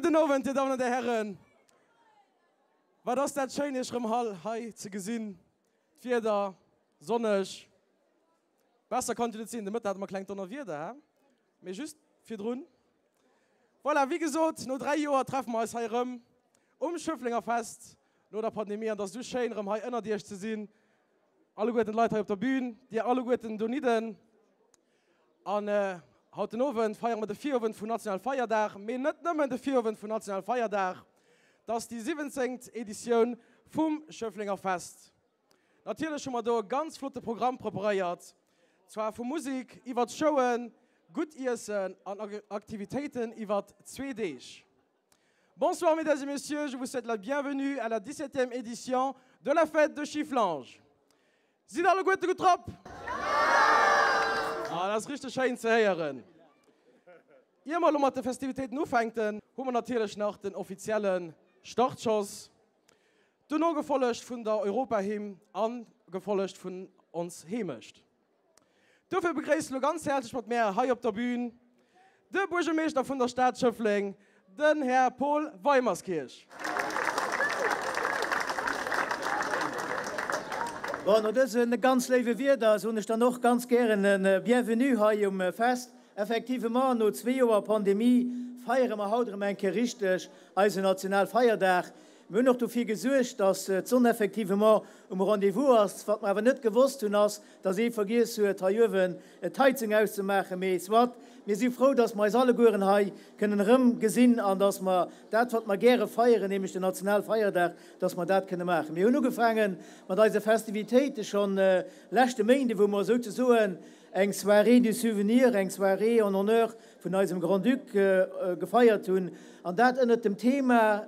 Gudden Owend, Dir Dammen an Dir Herren. Wat ass dat schéin, Iech erëm all hei ze gesinn. D'Wieder, sonneg, besser konnt et net sinn. De Mëtten hate mer e klengt Donnerwieder, hä? Mee just virdrun. Voilà, wéi gesot, no 3 Joer treffe mer eis hei erëm um Schëfflenger Fest no der Pandemie. An et ass esou schéin, erëm hei ënnert Iech ze sinn. Alleguerten d'Leit hei op der Bühn, dir alleguerten donidden. An haut den Owend feiere mer de Virowend vun Nationale Feierdag, mee net nëmmen de Virowend vun Nationale Feierdag, 't ass déi 17. Editioun vum Schëfflenger Fest. Natierlech hu mer do e ganz flotte Programm preparéiert, zwar vu Musik iwwert Showen, gutt Iessen an Aktivitéiten iwwert zwee Deeg. Bonsoir mesdames et messieurs, je vous souhaite la bienvenue à la 17e édition de la fête de Schifflange. Sidd alleguerte gutt drop? Ah, dat ass richteg schéin ze héieren. Ier mer elo mat de Festivitéiten ufänken, hu mer natierlech nach den offizielle Startschoss, dono gefollegt vun der Europahymn a gefollegt vun Ons Heemecht. Dofir begréisst elo ganz häerzlech mat mär hei op der Bühn de Buergermeeschter vun der Stad Schëffleng, den Här Paul Weimerskirch. Bon, no dëse ganz léiwe Wierder soen ech dann och ganz gären e Bienvenue hei um Fest. Effectivement, no zwee Joer Pandemie feiere mer haut erëm eng Kéier richteg eisen Nationalfeierdag. Mir hunn och dofir gesuergt, dass d'Sonn effectivement um Rendez-vous ass. Wat mer awer net gewosst hunn, ass, dass ee vergiess huet, hei uewen d'Heizung auszemaachen. Mee soit, mir si frou, dass mer eis allegueren hei kënnen erëm gesinn an dass mer dat, wat mer gäre feieren, nämlech den Nationalfeierdag, dass mer dat kënne maachen. Mir hunn ugefaange mat eise Festivitéite schonn leschte Méinde, wou mer souzesoen eng Soirée du souvenir, eng Soirée en honneur vun eisem Grand-Duc gefeiert hunn, an dat ënnert dem Thema,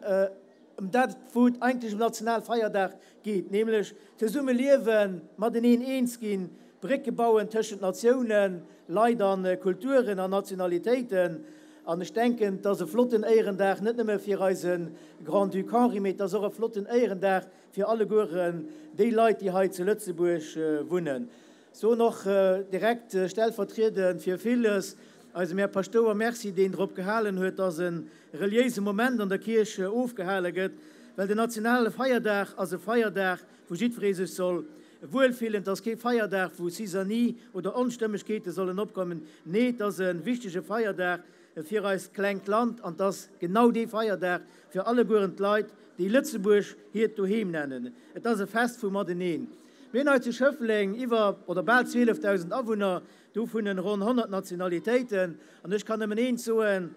ëm dat wou et eigentlech um Nationalfeierdag geet, nämlech zesumme liewen, mateneen eens ginn, Brécke bauen tëschent Natiounen, Leit a Kulturen an Nationalitéiten. An ech denken, et ass e flotten Éierendag, net nëmme fir eise Grand-Duc Henri, mee et ass och e flotten Éierendag fir allegueren déi Leit, déi hei zu Lëtzebuerg wunnen. Soen och direkt stellvertriedend fir villes eisem Här Paschtouer Merci, deen drop gehalen huet, dass e reliéise Moment an der Kierch ofgehale gëtt, well den nationale Feierdag ass e Feierdag, wou jiddweree sech soll wuel fillen. Et ass kee Feierdag, wou Zizanie oder Onstëmmegkeete sollen opkommen. Nee, et ass e wichtege Feierdag fir eist klengt Land an et ass genau dee Feierdag fir allegueren d'Leit, déi Lëtzebuerg hiert Doheem nennen. Et ass e Fest vu mateneen. Mir hunn hei zu Schëffleng iwwer oder bal 12.000 Awunner, dovunnen ronn 100 Nationalitéiten. An ech kann nëmmen eent soen,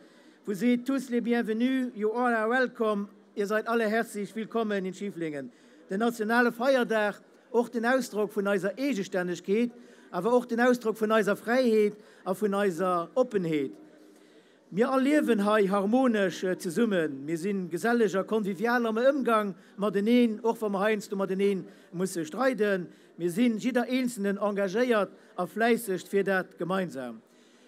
Vous êtes tous les bienvenus, you all are welcome, ihr seid alle herzlich willkommen in Schifflingen. Den nationale Feierdag, och den Ausdrock vun eiser Eegestännegkeet, awer och den Ausdrock vun eiser Fräiheet a vun eiser Oppenheet. Mir all liewen hei harmonesch zesummen. Mir si geselleg a konvivial am Ëmgang mateneen, och wa mer heiansdo mateneen musse streiden. Mir si jidder Eenzelnen engagéiert a fläissegt fir dat Gemeinsam.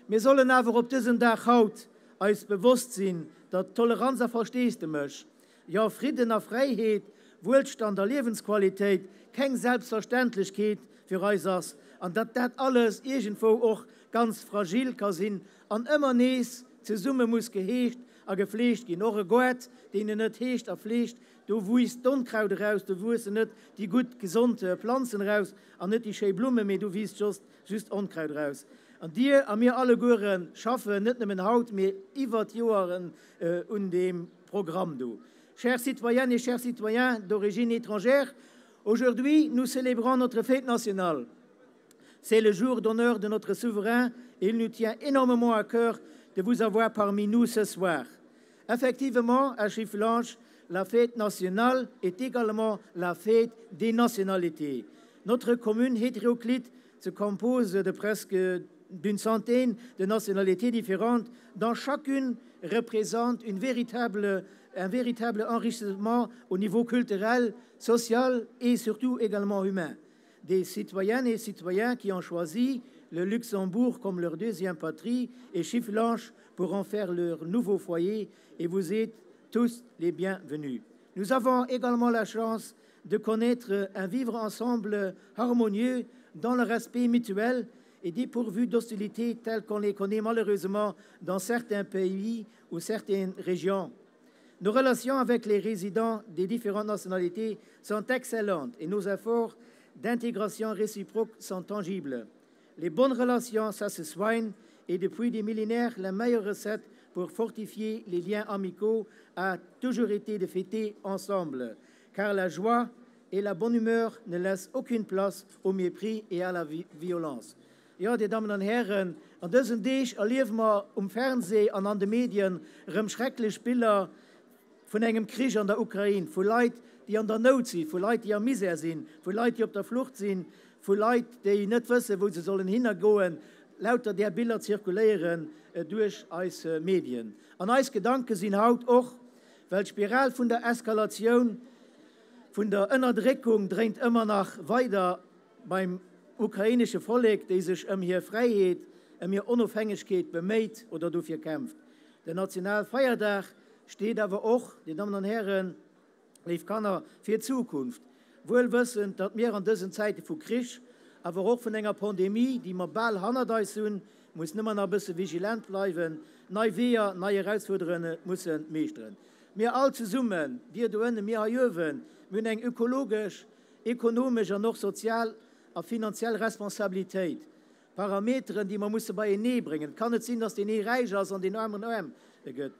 Mir sollen awer op dësem Dag haut eis bewosst sinn, datt Toleranz a Versteesdemech, jo Fridden a Fräiheet, Wuelstand a Liewensqualitéit keng Selbstverständlechkeet fir eis ass an datt dat alles iergendwou och ganz fragil ka sinn an ëmmer nees zesumme muss geheegt a gefleegt ginn. Och e Goart, deen en net heegt a fleegt, do wiisst d'Onkraut eraus, do wuessen net déi gutt, gesond Planzen eraus an net déi schéi Blummen, mee do wiisst just just Onkraut eraus. An dir a mir alleguere schaffen net nëmmen haut, mee iwwert d'Joeren un deem Programm do. Chères citoyennes et chers citoyens d'origine étrangère, aujourd'hui nous célébrons notre fête nationale. C'est le jour d'honneur de notre souverain et il nous tient énormément à cœur de vous avoir parmi nous ce soir. Effectivement, à Schifflange, la fête nationale est également la fête des nationalités. Notre commune hétéroclite se compose de presque d'une centaine de nationalités différentes, dont chacune représente une véritable, un véritable enrichissement au niveau culturel, social et surtout également humain. Des citoyennes et citoyens qui ont choisi le Luxembourg comme leur deuxième patrie et Chifflange pour en faire leur nouveau foyer et vous êtes tous les bienvenus. Nous avons également la chance de connaître un vivre ensemble harmonieux dans le respect mutuel et dépourvu d'hostilité telles qu'on les connaît malheureusement dans certains pays ou certaines régions. Nos relations avec les résidents des différentes nationalités sont excellentes et nos efforts d'intégration réciproque sont tangibles. Les bonnes relations, ça se soigne et depuis des millénaires, la meilleure recette pour fortifier les liens amicaux a toujours été de fêter ensemble, car la joie et la bonne humeur ne laissent aucune place au mépris et à la violence. Jo, Dir Dammen an Hären, an dësen Deeg erliewe mer um Fernseh an an de Medien erëm schrecklech Biller vun engem Krich an der Ukrain, vu Leit, déi an der Nout sinn, vu Leit, déi am Misär sinn, vu Leit, déi op der Flucht sinn, vu Leit, déi net wëssen, wou se sollen hinnergoen. Lauter där Biller zirkuléieren duerch eis Medien. An eis Gedanke sinn haut och, well d'Spiral vun der Eskalatioun, vun der Ënnerdréckung dréint ëmmer nach weider beim ukrainesche Vollek, déi sech ëm hir Fräiheet, ëm hir Onofhängegkeet beméit oder dofir kämpft. Den Nationalfeierdag steet awer och, Dir Dammen an Hären, léif Kanner, fir d'Zukunft, wuel wëssend, datt mir an dësen Zäite vu Krich, awer och vun enger Pandemie, déi mer bal hannert eis hunn, muss nëmmer nach e bësse vigilent bleiwen, nei Weeër, nei Erausfuerderunge musse meeschteren. Mir all zesummen, dir do ënnen, mir hei uewen, mir hunn eng ökologesch, ekonomesch an och sozial a finanziell Responsabilitéit. Parameteren, déi mer musse beienee bréngen. Et kann net sinn, dass deen ee räich ass an deen aneren aarm gëtt.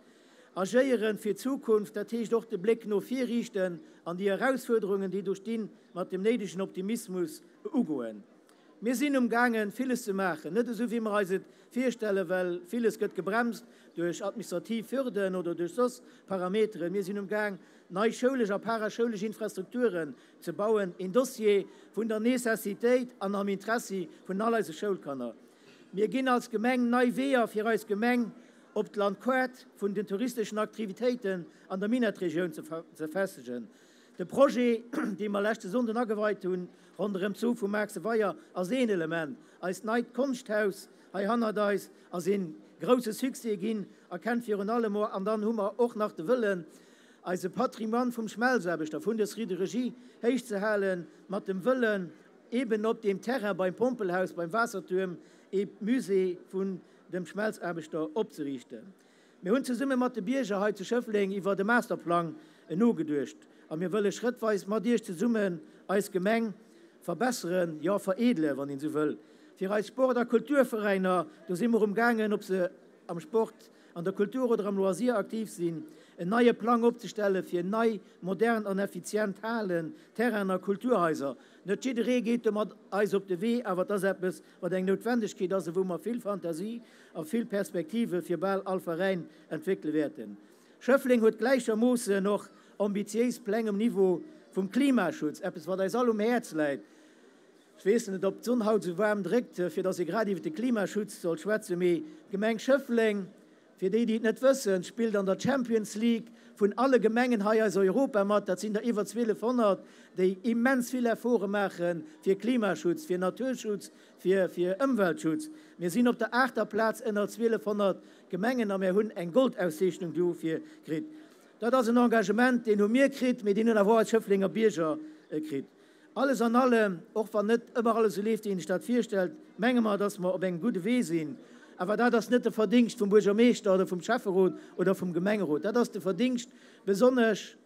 Agéieren fir d'Zukunft, dat heescht och de Bléck no vir riichten an déi Erausfuerderungen, déi do stinn, mat dem néidegen Optimismus ugoen. Mir sinn um gaangen, villes ze maachen, net esou wéi mer eis et virstellen, well villes gëtt gebremst duerch administrativ Hürden oder duerch soss Parameteren. Mir sinn um Gaang, nei schoulesch a paraschoulesch Infrastrukturen ze bauen, een Dossier vun der Necessitéit an am Interessi vun all eise Schoulkanner. Mir ginn als Gemeng nei Weeër fir eis Gemeng op d'Landkaart vun den touristeschen Aktivitéiten an der Minettregioun ze festegen. De Projet, dee mer leschte Sonnden ageweit hunn, ronderëm d'Soo vum Maarkse Weier ass een Element. Eist neit Konschthaus hei hannert eis ass ee grouse Succès ginn a kennt virun allem och, an dann hu mer och nach de Wëllen, eise Patrimoine vum Schmelzaarbechter, vun der Siderurgie héich ze halen, mat dem Wëllen, eben op deem Terrain beim Pompelhaus, beim Waassertuerm, ee Musée vun dem Schmelzaarbechter opzeriichten. Mir hunn zesumme mat de Bierger hei zu Schëffleng iwwert e Masterplang nogeduecht a mir wëlle schrëttweis mat Iech zesummen eis Gemeng verbesseren, jo vereedele wann een esou wëll. Fir eis Sport a Kulturveräiner, do si mer um gaangen, ob se am Sport, an der Kultur oder am Loisir aktiv sinn, en neie Plang opzestelle fir nei, modern an effizient Halen, Terrainen a Kulturhaiser. Net jidderee geet do mat eis op de Wee, awer et ass eppes, wat eng Noutwendegkeet ass a wou mer vill Fantasie a vill Perspektive fir bal all Veräin entwéckele wäerten. Schëffleng huet gläichermoossen och ambitiéis Pläng um Niveau vum Klimaschutz, eppes wat eis all um Häerz läit. Ech weess net, ob d'Sonn haut esou waarm dréckt, fir datt ee grad iwwer de Klimaschutz soll schwätzen, mee d'Gemeng Schëffleng, Fir déi, déi et net wëssen, spillt an der Champions League vun alle Gemengen hei eis Europa mat. Dat sinn der iwwer 1200, déi immens vill Efforte maache fir Klimaschutz, fir Naturschutz, fir Ëmweltschutz. Mir sinn op der aachter Plaz ënner 1200 Gemengen a mir hunn eng Goldauszeechnung dofir kritt. Dat ass en Engagement, deen hu mir kritt, mee deen hunn awer och eis Schëfflenger Bierger kritt. Alles an allem, och wann net ëmmer alles esou leeft, wéi een sech dat virstellt, menge mer, dass mer op engem gudde Wee sinn. Awer dat ass net de Verdingscht vum Buergermeeschter oder vum Schäfferot oder vum Gemengerot. Dat ass de Verdingscht besonnesch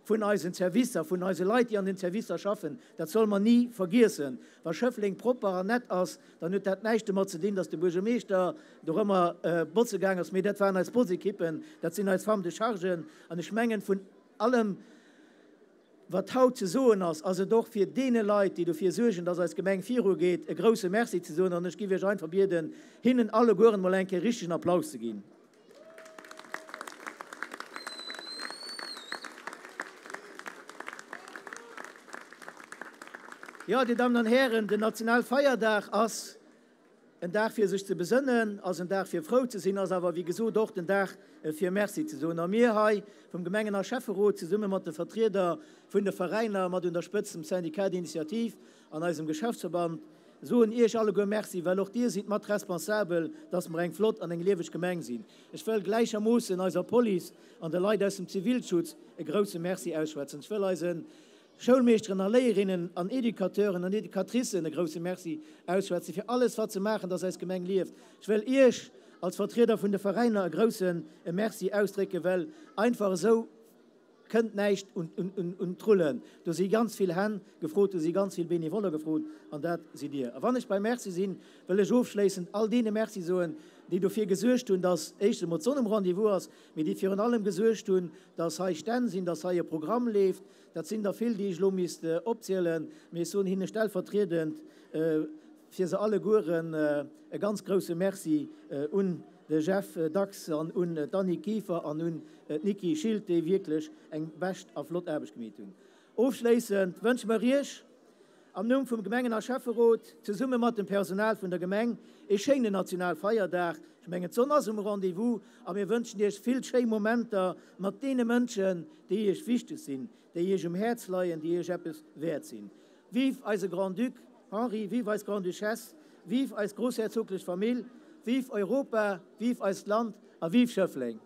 vun eisen Servicer, vun eise Leit, déi an den Servicer schaffen. Dat solle mer ni vergiessen. Wa Schëffleng propper an nett ass, dann huet dat näischt domat ze dinn, dass de Buergermeeschter dorëmmer botze gaang ass, mee dat waren eis Botzekippen, dat sinn eis Femmes de chargen. An ech mengen, vun allem, Wat haut ze soen ass, ass et och fir deene Leit, déi dofir suergen, dass eis Gemeng virugeet, e grouse Merci ze soen. An ech géif Iech einfach bieden, hinnen allegueren emol eng Kéier richtegen Applaus ze ginn. Jo, Dir Dammen an Hären, den Nationalfeierdag ass En Dag fir sech ze besënnen, ass en Dag fir frou ze sinn, ass awer wéi gesot och den Dag fir Merci ze soen. A mir hei vum Gemengen a Schäfferot zesumme mat de Vertrieder vun de Veräiner, mat un der Spëtzt dem Syndicat d'initiative an eisem Geschäftsverband, soen Iech alleguer Merci, well och Dir sidd mat responsabel, dass mer eng flott an eng lieweg Gemeng sinn. Ech wëll gläichermoossen eiser Police an de Leit aus dem Zivilschutz e grouse Merci ausschwätzen. Ech wëll eise Schoulmeeschteren a Léierinnen an Educateuren an Educatricen e grousse Merci ausschwätzen fir alles wat se maachen, dass eis Gemeng lieft. Ech wëll Iech als Vertrieder vun de Veräiner e grousse Merci ausdrécken, well einfach esou. Kënnt näischt un d'Rullen. Do si ganz vill Hänn gefrot, do si ganz vill Benevoller gefrot, an dat sidd Dir. A wann ech beim Merci sinn, wëll ech ofschléissend all deene Merci soen, déi dofir gesuergt hunn, dass éischtens emol d'Sonn um Rendez-vous ass, mee déi virun allem gesuergt hunn, dass hei Stänn sinn, dass hei e Programm leeft. Dat sinn der vill, déi ech elo misst opzielen, mee ech soen hinne stellvertriedend fir se allegueren e ganz grouse Merci un de Jeff Dax an un d'Annick Kieffer an un d'Nicky Schild, déi wierklech eng bescht a flott Aarbecht gemeet hunn. Ofschléissend wënsche mer Iech am Numm vum Gemengen a Schäfferot, zesumme mat dem Personal vun der Gemeng, ee schéinen Nationalfeierdag. Ech mengen, d'Sonn ass um Rendez-vous a mir wënschen Iech vill schéi Momenter mat deene Mënschen, déi Iech wichteg sinn, déi Iech um Häerz leien, déi Iech eppes wäert sinn. Vive eise Grand-Duc Henri, vive eis Grande-Duchesse, vive eis groussherzoglech Famill, vive Europa, vive eist Land a vive Schëffleng!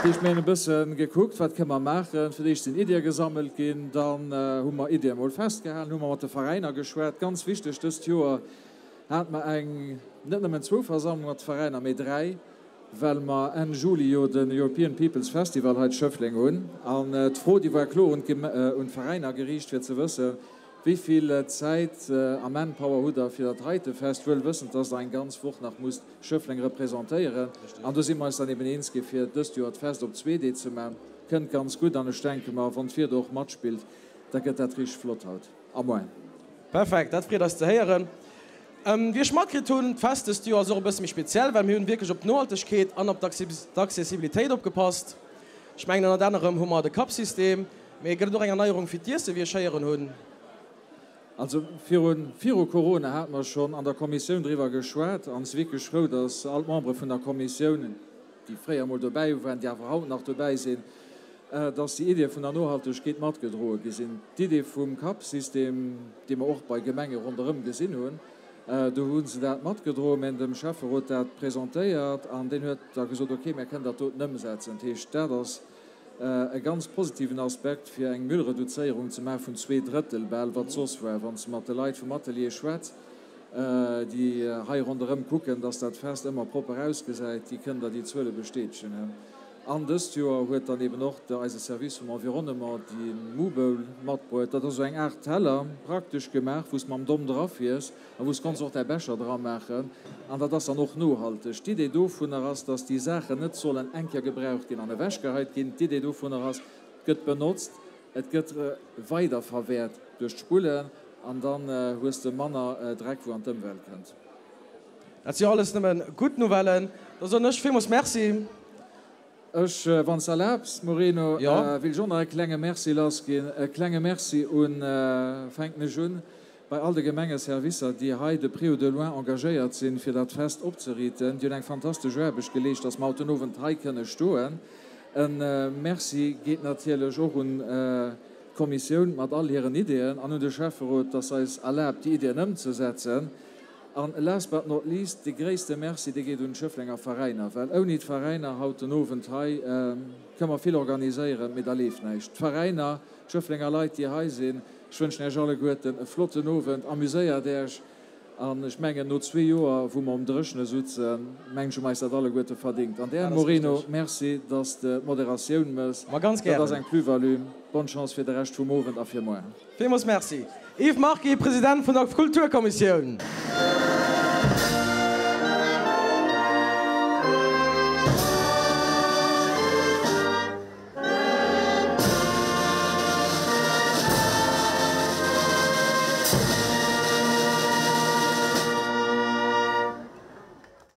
Ech mir hunn e bësse gekuckt, wat kënne mer maachen. Fir d'éischt sinn Iddie gesammelt ginn, dann hu mer Iddie emol festgehalen, hu mer mat de Veräiner geschwat. Ganz wichteg, dëst Joer hate mer eng, net nëmmen zwou Versammlunge mat de Veräiner, mee dräi. Well mer Enn Juli jo den European People's Festival hei zu Schëffleng hunn. An d'Fro, déi war kloer un d'Veräiner geriicht, fir ze wëssen, Wéi vill Zäit a Manpower hutt Der fir dat heite Fest, wuel wëssend, dass Der eng ganz Woch nach musst Schëffleng representéieren. An do si mer eis dann eben eens gi fir dëst Joer d'Fest op zwee Dee ze man. Kënnt ganz gutt an ech denke mer, wann d'Wieder och matspillt, da gëtt dat richteg flott haut. A moien. Perfekt, dat freet eis ze héieren. Wéi ech matkritt hunn, d'Fest dëst Joer ass och e bësse méi speziell, well mir hunn wierklech op d'Nohaltegkeet an op d'Accessibilitéit opgepasst. Ech mengen ënnert anerem hu mer de Cup-System, mee gëtt et och eng Erneierung fir d'Iesse wéi ech héieren hunn? Also virun, viru Corona hate mer schonn an der Kommissioun driwwer geschwat an si wierklech frou, datt all d'Membere vun der Kommissioun, déi fréier emol dobäi waren, déi awer haut nach dobäi sinn, dass déi Idee vun der Nohaltegkeet matgedroe gi sinn. D'Idee vum Cup-System, dee mer och bei Gemenge ronderëm gesinn hunn, do hu se dat matgedroen. Mir hunn dem Schäfferot dat presentéiert an deen huet da gesot, okay, mir kënnen dat doten ëmsetzen. Dat heescht, dat ass e ganz positiven Aspekt, fir eng Müllreduzéierung ze maache vun zweedrëttel bal, wat soss war. Wann s de mat de Leit vum Atelier schwätz, déi hei ronderëm kucken, dass dat Fest ëmmer propper ausgesäit, déi kënnen der déi Zuele bestätegen. An dëst Joer huet dann eben och de eise Service vum Environnement de Moobowl matbruet. Dat ass esou eng Aart Teller, praktesch gemaach, wou s mam Domm drafiers a wou s konns och däi Becher dramaachen. An dat ass dann och nohalteg. D'Idee dovunner ass, dass déi Saachen net sollen eng Kéier gebraucht ginn an ewechgeheit ginn. D'Idee dovunner ass, et gëtt benotzt, et gëtt weiderverwäert duerch d'Spullen an dann hues de manner Dreck, wou an d'Ëmwelt kënnt. Dat si jo alles nëmme gutt Nouvellen. Da soen ech villmools Merci. Ech, wann s de erlaabs, Moreno, wéilt ech och nach e klenge Merci lassginn. E klenge Merci un, fänken ech un, bei all de Gemengeservicer, déi hei de près ou de loin engagéiert sinn, fir dat Fest opzeriiten. Déi hunn eng fantastesch Aarbecht geleescht, dass mer haut den Owend hei kënne stoen. E Merci geet natierlech och un d'Kommissioun mat all hiren Ideeën an un de Schäfferot, dass se eis erlaabt, déi Ideeën ëmzesetzen. An last but not least, dee gréisste Merci, dee geet un d'Schëfflenger Veräiner, well ouni d'Veräiner haut den Owend hei kënne mer vill organiséieren, mee da leeft näischt. D'Veräiner, d'Schëfflenger Leit, déi hei sinn, ech wënschen Iech alleguerten e flotten Owend, amuséiert Iech an ech mengen, no zwee Joer, wou mer um Dréchene sutzen, mengen ech, hu mer eis dat alleguerte verdingt. An där, Moreno, Merci, dass de d'Moderatioun mëss, dat ass eng Plus-value. Bonne Chance fir de Rescht vum Owend a fir muer. Villmools Merci. Yves Marquis, President vun der Kulturkommissioun.